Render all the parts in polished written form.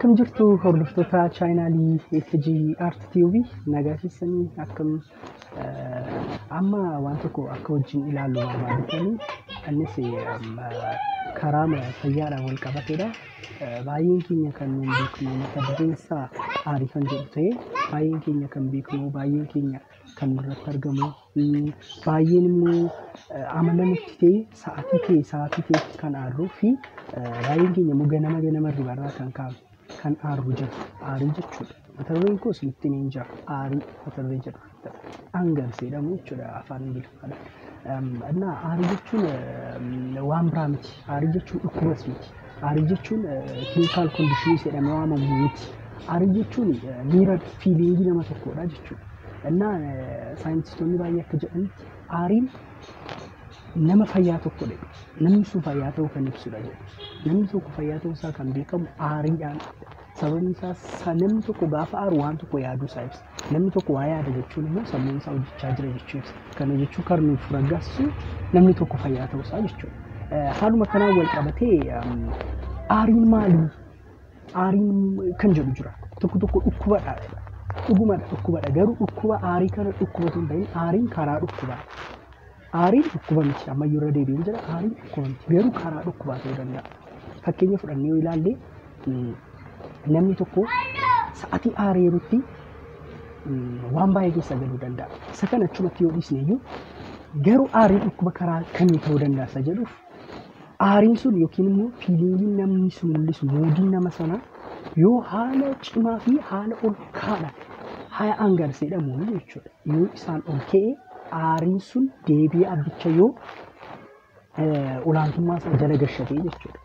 Akkam jirtu hordoftoota chaanaalii FG Art TV, nagaa keessanii? Akkam? Amma waan tokko akka wajjin ilaallu barbaadetanii, innis karaa fayyaadhaan wal qabateedha. Baay'een keenya kan nuyi beeknu mata dureen isaa aarii kan jedhu ta'ee, baay'een keenya kan beeknu, baay'een keenya kan nurratti argamu, baay'een immoo amala nutti ta'e, sa'aatii ta'e sa'aatii ta'etti kan aarruu fi baay'een keenya immoo ganama ganama hirribarraa kan kaanu kan aarru jira. Aarii jechuudha. Mata dureen koo isinitti himeen jira. Aarii mata duree jedhu. Anger jedhamu jechuudha afaan Ingiliffaadhaan. Innaa aarii jechuun waan biraa miti. Aarii jechuun dhukkubas miti. Aarii jechuun clinical condition jedhamee waamamu miti. Aarii jechuun miira, feeling nama tokkodha jechuudha. Innaa saayintistoonni baay'ee akka jedhanitti aariin nama fayyaa tokkodha. Namni sun fayyaa ta'uu kan ibsudha jedhu. Namni tokko fayyaa ta'uu isaa kan beekamu aariidhaan. Sababni isaas namni tokko gaafa aaru waan tokko yaaduu isaa ibsa. Namni tokko waa yaada jechuun immoo sammuun isaa hojjechaa jira jechuu ibsa. Kana jechuun kan nuuf raggaasisu namni tokko fayyaa ta'uu isaa jechuudha. Haaluma kanaan wal qabatee aariin maali? Aariin kan jedhu jira. Tokko tokko dhukkubadha. Dhugumadha, dhukkubadha. Garuu dhukkuba aarii kana dhukkubatu hin ta'in, aariin karaa dhukkubaa. Aariin dhukkuba miti. Ammayyuu irra deebi'een jira. Aariin dhukkuba miti. Garuu karaa dhukkubaa ta'uu danda'a. Fakkeenya fudhannee yoo ilaalle, namni tokko sa'atii aareerutti waan baay'ee keessa galuu danda'a. Isa kana achumatti yoo dhiisne iyyuu, garuu aariin dhukkuba karaa kamii ta'uu danda'a isa jedhuuf, aariin sun yookiin immoo feelingiin namni sun mul'isu, moodiin nama sanaa yoo haala cimaa fi haala ol ka'aadhaan, high anger jedhamu jechuudha. Yoo isaan ol ka'e, aariin sun deebi'ee abbicha yoo olaantummaa isaa jala gashatee jechuudha.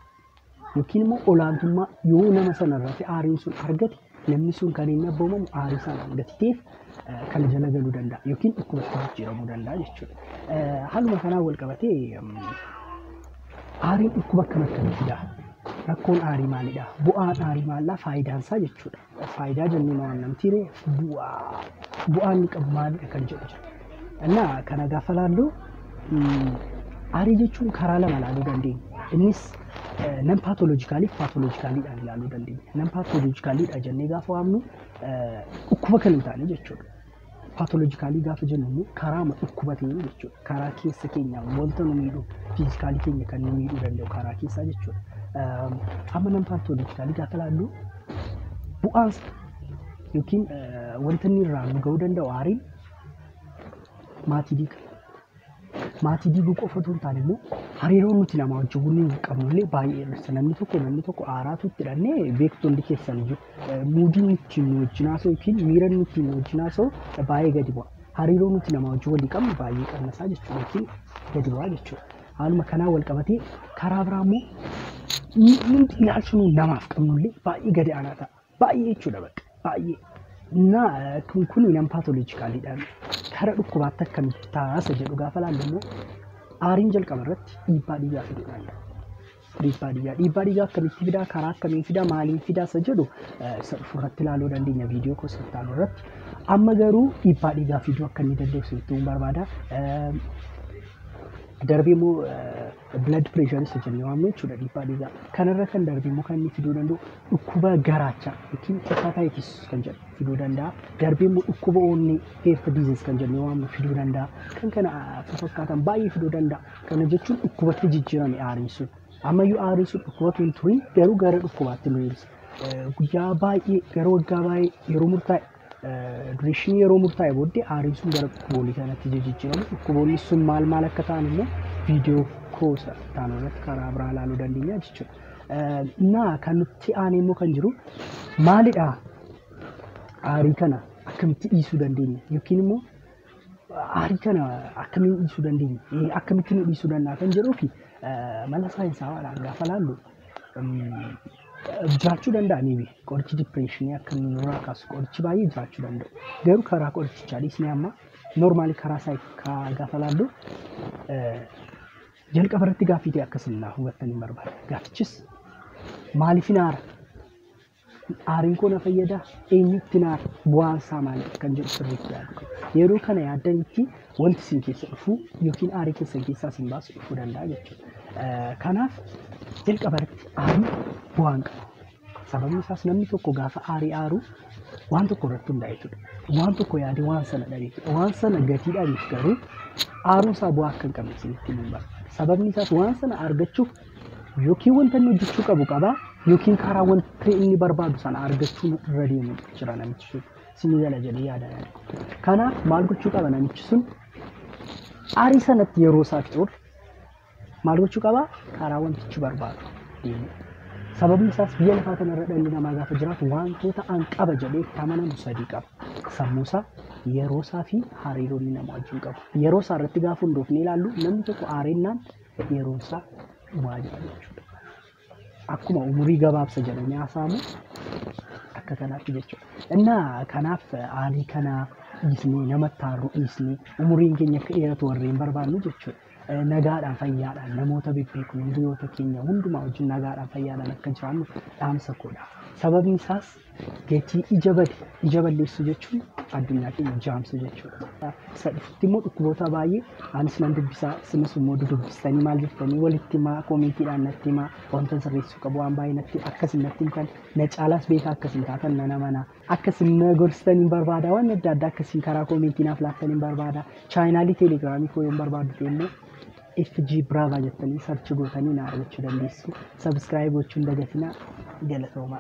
Yookiin immoo olaantummaa yoo nama sana irratti aariin sun argate, namni sun kan inni abboomamu aarii sanaan gati ta'eef kana jala galuu danda'a yookiin dhukkubatti jijjiiramuu danda'a jechuudha. Haaluma kanaan wal qabatee aariin dhukkuba akkam akkamii fidaa? Rakkoon aarii maalidha? Bu'aan aarii maalidha? Faayidaan isaa jechuudha. Faayidaa jennee waan namtiire, bu'aa bu'aan inni qabu maalidha kan jedhu jira. Innaa kana gaafa laallu, aarii jechuun karaa lama ilaaluu dandeenya. Innis non pathological fi pathologicaliidhaan ilaaluu dandeenya. Non pathologicaliidha jennee gaafa waamnu dhukkuba kan hin taane jechuudha. Pathological gaafa jennu immoo karaama dhukkuba ta'een jechuudha. Karaa keessa keenyaa wanta nu miidhu, physical keenya kan nu miidhuu danda'u karaa keessaa jechuudha. Amma non pathological gaafa ilaallu, bu'aan yookiin wanta inni irraa nu ga'uu danda'u, aariin maatii diiga. Maatii diiguu qofa otoo hin taane immoo hariiroo nuti namaa wajjin waliin qabnu illee baay'ee hir'isa. Namni tokko aaraatu itti hidhannee beektu hundi keessan iyyuu. Moodiin ittiin nu wajjin haasa'u yookiin miira inni ittiin nu wajjin haasa'u baay'ee gadi bu'a. Hariiroo nuti namaa wajjin walii qabnu baay'ee qannasaa jechuudha yookiin gadi bu'aa jechuudha. Haaluma kanaan wal qabatee karaa biraa immoo nuti ilaalcha nuyi namaaf qabnu illee baay'ee gadi aanaa ta'a. Baay'ee jechuudha bakka baay'ee. Na kun kun non pathologicaliidhaan kara dhukkubaatti akkamitti taasa jedhu gaafa laallu immoo, aariin jalqaba irratti dhiibbaa dhiigaa fiduu danda'a. Dhiibbaa dhiigaa akkamitti fidaa, karaa akkamiin fidaa, maaliin fidaa isa jedhu isa dhufu irratti ilaaluu dandeenya, viidiyoo gosa itti aanu irratti. Amma garuu dhiibbaa dhiigaa fiduu akka inni danda'u isinitti himuu barbaada. Darbee immoo blood pressure isa jennee waamnu jechuudha, dhiibbaa dhiigaa. Kanarra kan darbee immoo kan inni fiduu danda'u dhukkuba garaachaa yookiin hepatitis kan jedhu fiduu danda'a. Darbee immoo dhukkuba onnee, heart disease kan jennee waamnu fiduu danda'a. Kan kana fakkaatan baay'ee fiduu danda'a. Kana jechuun dhukkubatti jijjiirame aariin sun. Ammayyuu aariin sun dhukkubatu hin turin, garuu gara dhukkubaatti nu deebisa. Guyyaa baay'ee, gara waggaa baay'ee, yeroo murtaa'e, duration yeroo murtaa'e booddee aariin sun gara dhukkuboolii kanatti jijjiiramu. Dhukkuboonni sun maal maal akka ta'an immoo viidiyoo koosa ta'an irratti karaa biraa ilaaluu dandeenya jechuudha. Naa kan nutti aanee immoo kan jiru maalidha? Aarii kana akkamitti dhiisuu dandeenya? Yookiin immoo aarii kana akkamiin dhiisuu dandeenya? Akkamitti nu dhiisuu danda'a kan jedhuu fi mala saayinsawaadhaan gaafa laallu, jiraachuu danda'a maybe qorichi depression akka inni nurraa kaasu qorichi baay'ee jiraachuu danda'u. Garuu karaa qorichishaa dhiisnee amma normal karaa isaa gaafa laallu, jalqaba irratti gaaffii ta'e akkasin naa hubattanii barbaada. Gaaffichis, maaliifin aara? Aariin koo na fayyadaa? Eenyutti naara? Bu'aan isaa maali? Kan jedhu sirriitti yaaduu qabu. Yeroo kana yaaddanitti wanti isin keessa dhufu yookiin aarii keessan keessaa isin baasu dhufuu danda'a jechuudha. Kanaaf jalqaba irratti aariin bu'aan qabu. Sababni isaas namni tokko gaafa aarii aaru waan tokko irratti hundaa'eetudha. Waan tokko yaadee waan sana dhabeetudha. Waan sana gatii dhabeef garuu aaruun isaa bu'aa akka hin qabne isinitti himuun barbaada. Sababni isaas waan sana argachuuf yookiin wanta inni hojjechuu qabu qabaa yookiin karaa wanta inni barbaadu sana argachuu irra deemu jira namichi sun. Isinii gala jedhee yaada yaada. Kanaaf maal gochuu qaba namichi sun? Aarii sanatti yeroo isaa fixuuf maal gochuu qabaa? Karaa wantichi barbaadu deemu. Sababni isaas biyya lafaa kanarra dhalli namaa gaafa jiraatu wantoota an qaba jedhee itti amanamu sadii qaba. Sammuu isaa, yeroo isaa fi hariiroo inni nama wajjin qabu. Yeroo isaa irratti gaafa hundoofnee ilaallu namni tokko aarennaan yeroon isaa dhumaa jira jechuudha. Akkuma umurii gabaabsa jedhamee haasa'amu akka kanaatti jechuudha. Innaa kanaaf aarii kana dhiisnee namatti aarru dhiisnee umuriin keenya akka dheeratu warreen barbaannu jechuudha. Nagaadhaan fayyaadhaan namoota bebbeeknu hiriyoota keenya hundumaa wajjin nagaadhaan fayyaadhaan akka jiraannu dhaamsa koodha. Sababni isaas gatii ija bade ija balleessu jechuun addunyaa keenya jaamsu jechuudha. Isa dhufutti immoo dhukkuboota baay'ee anis nan dubbisaa isinis immoo dudubbistanii maal jettanii walitti himaa koomentiidhaan natti himaa wanta sirreessuu qabu waan baay'ee natti akkasin natti himtan na caalaas beekaa akkasin taatan nan amanaa akkasin na gorsitanii barbaada waan adda addaa akkasiin karaa koomentii naaf laattanii barbaada chaayinaalii teelegiraamii koo yoon barbaaddu ta'e immoo FG Brava jettanii sarchi gootanii na argachuu dandeessu. Sabskiraayib gochuun dagatinaa galatoomaa.